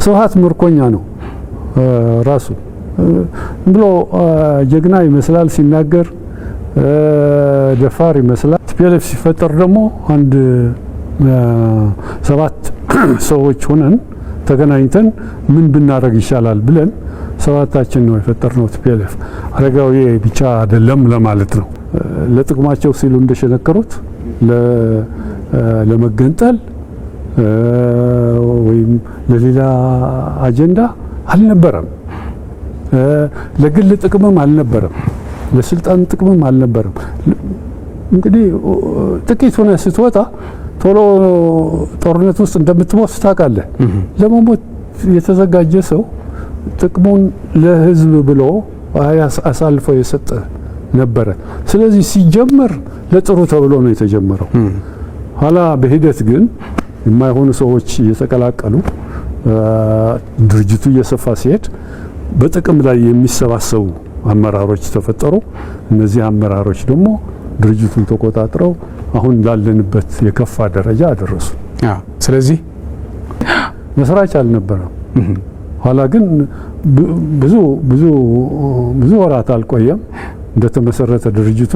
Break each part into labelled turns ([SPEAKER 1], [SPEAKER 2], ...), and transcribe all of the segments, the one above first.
[SPEAKER 1] ስብሐት ምርኮኛ ነው ራሱ ብሎ ጀግና ይመስላል ሲናገር፣ ደፋር ይመስላል። TPLF ሲፈጠር ደግሞ አንድ 7 ሰዎች ሆነን ተገናኝተን ምን ብናደርግ ይሻላል ብለን 7ታችን ነው የፈጠርነው TPLF። አረጋዊ ብቻ አይደለም ለማለት ነው። ለጥቅማቸው ሲሉ እንደሸነከሩት ለመገንጠል ወይም ለሌላ አጀንዳ አልነበረም። ለግል ጥቅምም አልነበረም። ለስልጣን ጥቅምም አልነበረም። እንግዲህ ጥቂት ሆነ ስትወጣ ቶሎ ጦርነት ውስጥ እንደምትሞት ታውቃለህ። ለመሞት የተዘጋጀ ሰው ጥቅሙን ለህዝብ ብሎ አሳልፎ የሰጠ ነበረ። ስለዚህ ሲጀመር ለጥሩ ተብሎ ነው የተጀመረው። ኋላ በሂደት ግን የማይሆኑ ሰዎች እየተቀላቀሉ ድርጅቱ እየሰፋ ሲሄድ በጥቅም ላይ የሚሰባሰቡ አመራሮች ተፈጠሩ። እነዚህ አመራሮች ደግሞ ድርጅቱን ተቆጣጥረው አሁን ላለንበት የከፋ ደረጃ አደረሱ።
[SPEAKER 2] ስለዚህ
[SPEAKER 1] መስራች አልነበረም። ኋላ ግን ብዙ ብዙ ብዙ ወራት አልቆየም። እንደተመሰረተ ድርጅቱ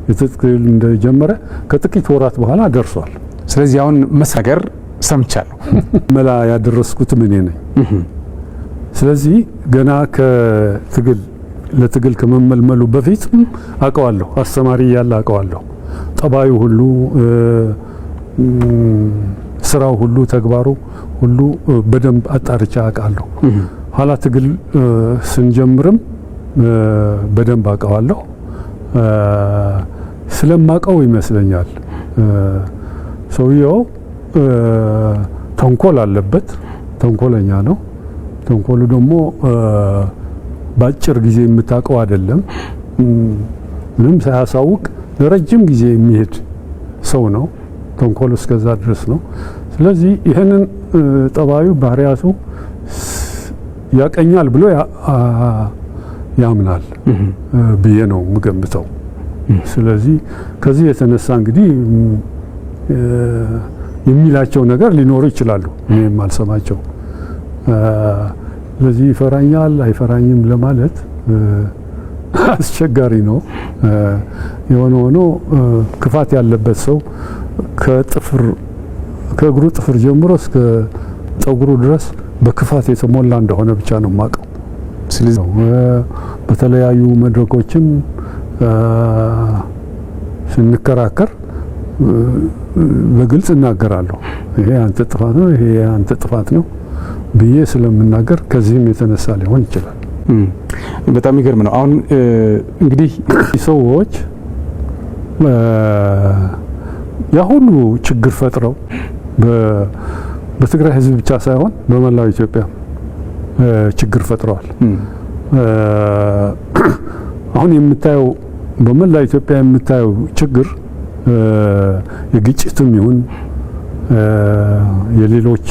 [SPEAKER 1] የትጥቅ እንደጀመረ ከጥቂት ወራት በኋላ ደርሷል።
[SPEAKER 2] ስለዚህ አሁን መሳገር ሰምቻለሁ።
[SPEAKER 1] መላ ያደረስኩትም እኔ ነኝ። ስለዚህ ገና ከትግል ለትግል ከመመልመሉ በፊት አውቀዋለሁ። አስተማሪ እያለ አውቀዋለሁ። ጠባዩ ሁሉ፣ ስራው ሁሉ፣ ተግባሩ ሁሉ በደንብ አጣርቻ አውቃለሁ። ኋላ ትግል ስንጀምርም በደንብ አውቀዋለሁ። ስለማውቀው ይመስለኛል ሰውየው ተንኮል አለበት። ተንኮለኛ ነው። ተንኮሉ ደግሞ በአጭር ጊዜ የምታውቀው አይደለም። ምንም ሳያሳውቅ ለረጅም ጊዜ የሚሄድ ሰው ነው። ተንኮሉ እስከዛ ድረስ ነው። ስለዚህ ይህንን ጠባዩ ባህሪያቱ ያቀኛል ብሎ ያምናል ብዬ ነው የምገምተው። ስለዚህ ከዚህ የተነሳ እንግዲህ የሚላቸው ነገር ሊኖሩ ይችላሉ፣ እኔ የማልሰማቸው። ስለዚህ ይፈራኛል አይፈራኝም ለማለት አስቸጋሪ ነው። የሆነ ሆኖ ክፋት ያለበት ሰው ከጥፍር ከእግሩ ጥፍር ጀምሮ እስከ ጠጉሩ ድረስ በክፋት የተሞላ እንደሆነ ብቻ ነው የማውቀው።
[SPEAKER 2] ስለዚህ
[SPEAKER 1] በተለያዩ መድረኮችም ስንከራከር በግልጽ እናገራለሁ። ይሄ አንተ ጥፋት ነው፣ ይሄ አንተ ጥፋት ነው ብዬ ስለምናገር ከዚህም የተነሳ ሊሆን ይችላል።
[SPEAKER 2] በጣም ይገርም ነው። አሁን እንግዲህ
[SPEAKER 1] ሰዎች ያ ሁሉ ችግር ፈጥረው በትግራይ ሕዝብ ብቻ ሳይሆን በመላው ኢትዮጵያ ችግር ፈጥረዋል። አሁን የምታየው በመላው ኢትዮጵያ የምታየው ችግር የግጭትም ይሁን የሌሎች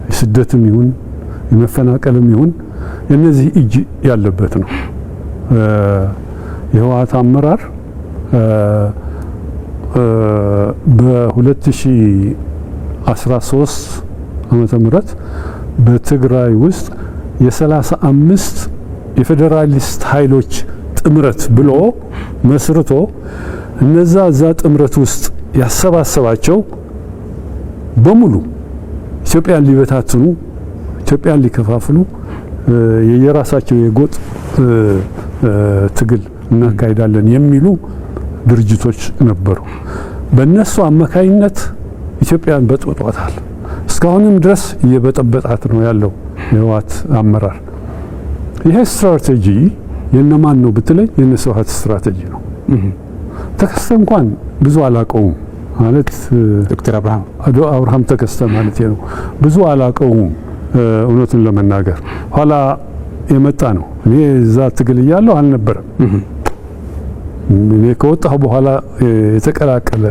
[SPEAKER 1] የስደትም ይሁን የመፈናቀልም ይሁን የነዚህ እጅ ያለበት ነው። የህወሓት አመራር በ2013 ዓመተ ምህረት በትግራይ ውስጥ የ35 የፌዴራሊስት ኃይሎች ጥምረት ብሎ መስርቶ እነዛ እዛ ጥምረት ውስጥ ያሰባሰባቸው በሙሉ ኢትዮጵያን ሊበታትኑ፣ ኢትዮጵያን ሊከፋፍሉ የየራሳቸው የጎጥ ትግል እናካሂዳለን የሚሉ ድርጅቶች ነበሩ። በእነሱ አማካይነት ኢትዮጵያን በጥብጧታል። እስካሁንም ድረስ እየበጠበጣት ነው ያለው የህወሓት አመራር። ይሄ ስትራቴጂ የነማን ነው ብትለኝ የነ ስብሐት ስትራቴጂ ነው። ተከስተ እንኳን ብዙ አላቀውም ማለት
[SPEAKER 2] ዶክተር አብርሃም
[SPEAKER 1] አብርሃም ተከስተ ማለት ነው። ብዙ አላቀውም እውነቱን ለመናገር ኋላ የመጣ ነው። እኔ እዛ ትግል እያለሁ አልነበረም። እኔ ከወጣሁ በኋላ የተቀላቀለ።